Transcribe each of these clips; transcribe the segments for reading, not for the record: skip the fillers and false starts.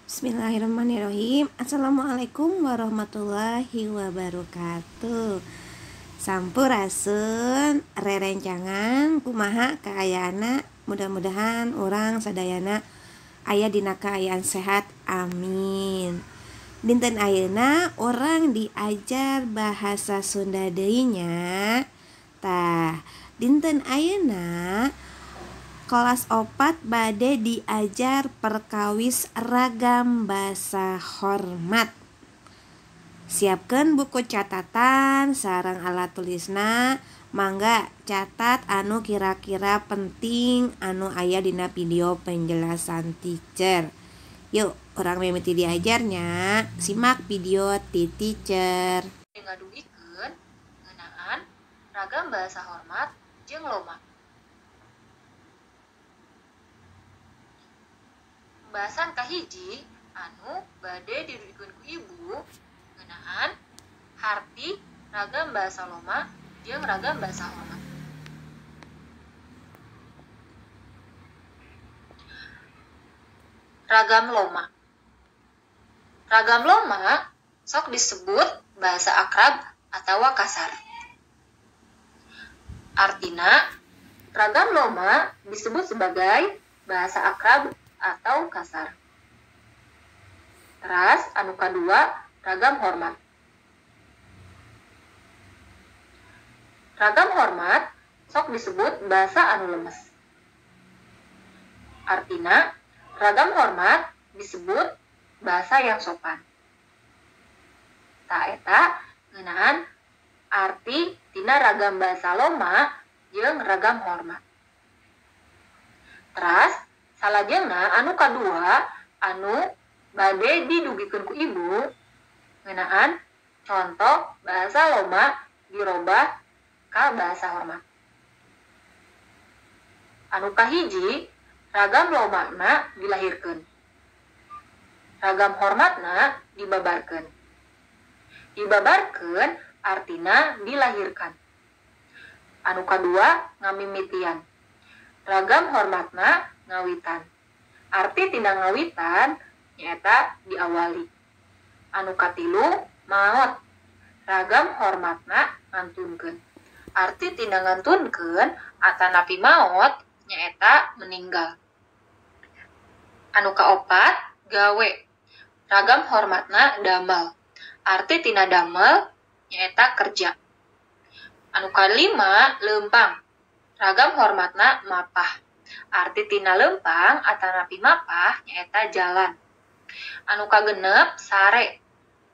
Bismillahirrahmanirrahim. Assalamualaikum warahmatullahi wabarakatuh. Sampurasun rerencangan kumaha kaayana, mudah-mudahan urang sadayana aya dina kaayaan sehat, amin. Dinten ayeuna urang diajar bahasa Sunda deui nya. Tah, dinten ayeuna kelas 4 bade diajar perkawis ragam basa hormat. Siapkan buku catatan sareng alat tulisna, mangga catat anu kira-kira penting anu aya dina video penjelasan teacher. Yuk, urang mimiti diajarnya, simak video ti teacher. Ngadugikeun ngeunaan ragam bahasa hormat jeung loma. Pembahasan kahiji anu bade didugikeun ku ibu ngeunaan harti ragam bahasa loma jeung ragam bahasa hormat. Ragam loma. Ragam loma sok disebut bahasa akrab atawa kasar. Artina, ragam loma disebut sebagai bahasa akrab atau kasar. Teras anu kadua, ragam hormat. Ragam hormat sok disebut bahasa anu lemes. Artina, ragam hormat disebut bahasa yang sopan. Ta eta ngeunaan arti tina ragam bahasa loma jeung ragam hormat. Teras salajengna anu kadua anu bade didugikeun ku ibu ngeunaan contoh bahasa loma dirobah ka bahasa hormat. Anu kahiji, ragam lomana dilahirkeun. Ragam hormatna dibabarkeun. Dibabarkeun artina dilahirkan. Anu kadua ngamimitian. Ragam hormatna ngawitan. Arti tina ngawitan nyaeta diawali. Anu katilu maot. Ragam hormatna ngantunkeun. Arti tina ngantunkeun atanapi maot nyaeta meninggal. Anu kaopat gawe. Ragam hormatna damel. Arti tina damel nyaeta kerja. Anu kalima leumpang. Ragam hormatna mapah. Arti tina leumpang atanapi mapah nyaeta jalan. Anu kagenep sare.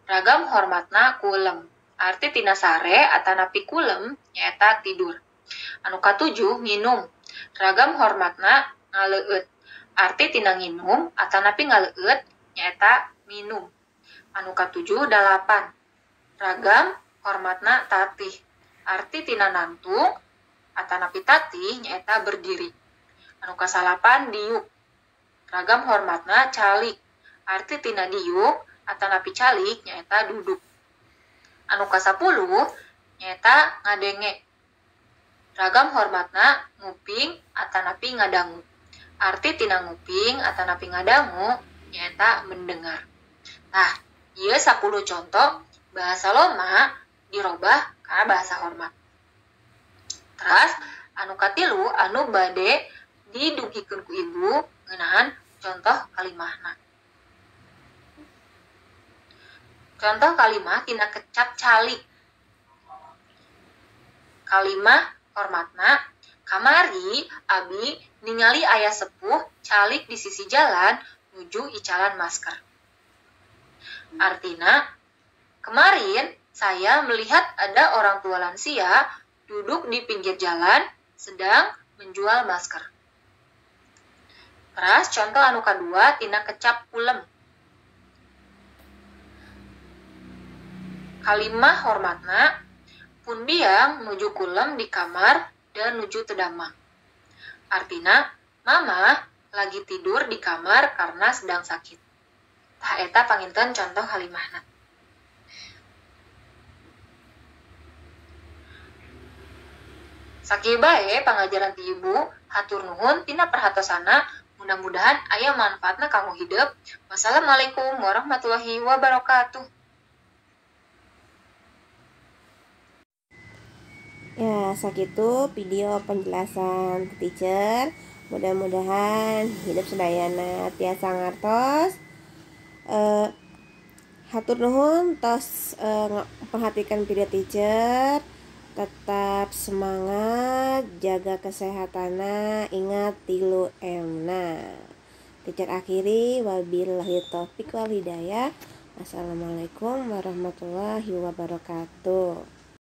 Ragam hormatna kulem. Arti tina sare atanapi kulem nyaeta tidur. Anu katujuh nginum. Ragam hormatna ngaleueut. Arti tina nginum atanapi ngaleueut nyaeta minum. Anu katujuh dalapan. Ragam hormatna tatih. Arti tina nantung atanapi tatih nyaeta berdiri. Anu kasalapan diuk. Ragam hormatna calik. Arti tina diuk atanapi calik nyaeta duduk. Anu kasapuluh nyaeta ngadenge. Ragam hormatna nguping atanapi ngadangu. Arti tina nguping atanapi ngadangu nyaeta mendengar. Nah, ieu 10 contoh bahasa loma dirobah kana bahasa hormat. Teras anu katilu anu bade didugikeun ku ibu ngeunaan contoh kalimahna. Contoh kalimah tina kecap calik. Kalimah hormatna, kamari abi ningali aya sepuh calik di sisi jalan nuju icalan masker. Artina, kemarin saya melihat ada orang tua lansia duduk di pinggir jalan sedang menjual masker. Teras contoh anu kadua tina kecap kulem. Kalimah hormatna, pun biang nuju kulem di kamar dan nuju tedamang. Artina, mama lagi tidur di kamar karena sedang sakit. Tah eta panginten contoh kalimahna. Sakieu bae pangajaran ti ibu, hatur nuhun tina perhatosana. Mudah-mudahan aya manfaatna kanggo hidep. Wassalamualaikum warahmatullahi wabarakatuh. Ya, sakitu video penjelasan teacher. Mudah-mudahan hidep sadayana tiasa ngartos. Hatur nuhun tos perhatikan video teacher. Tetap semangat, jaga kesehatanna, ingat 3M na. Teacher akhiri, wabillahi taufik wal hidayah. Wassalamualaikum warahmatullahi wabarakatuh.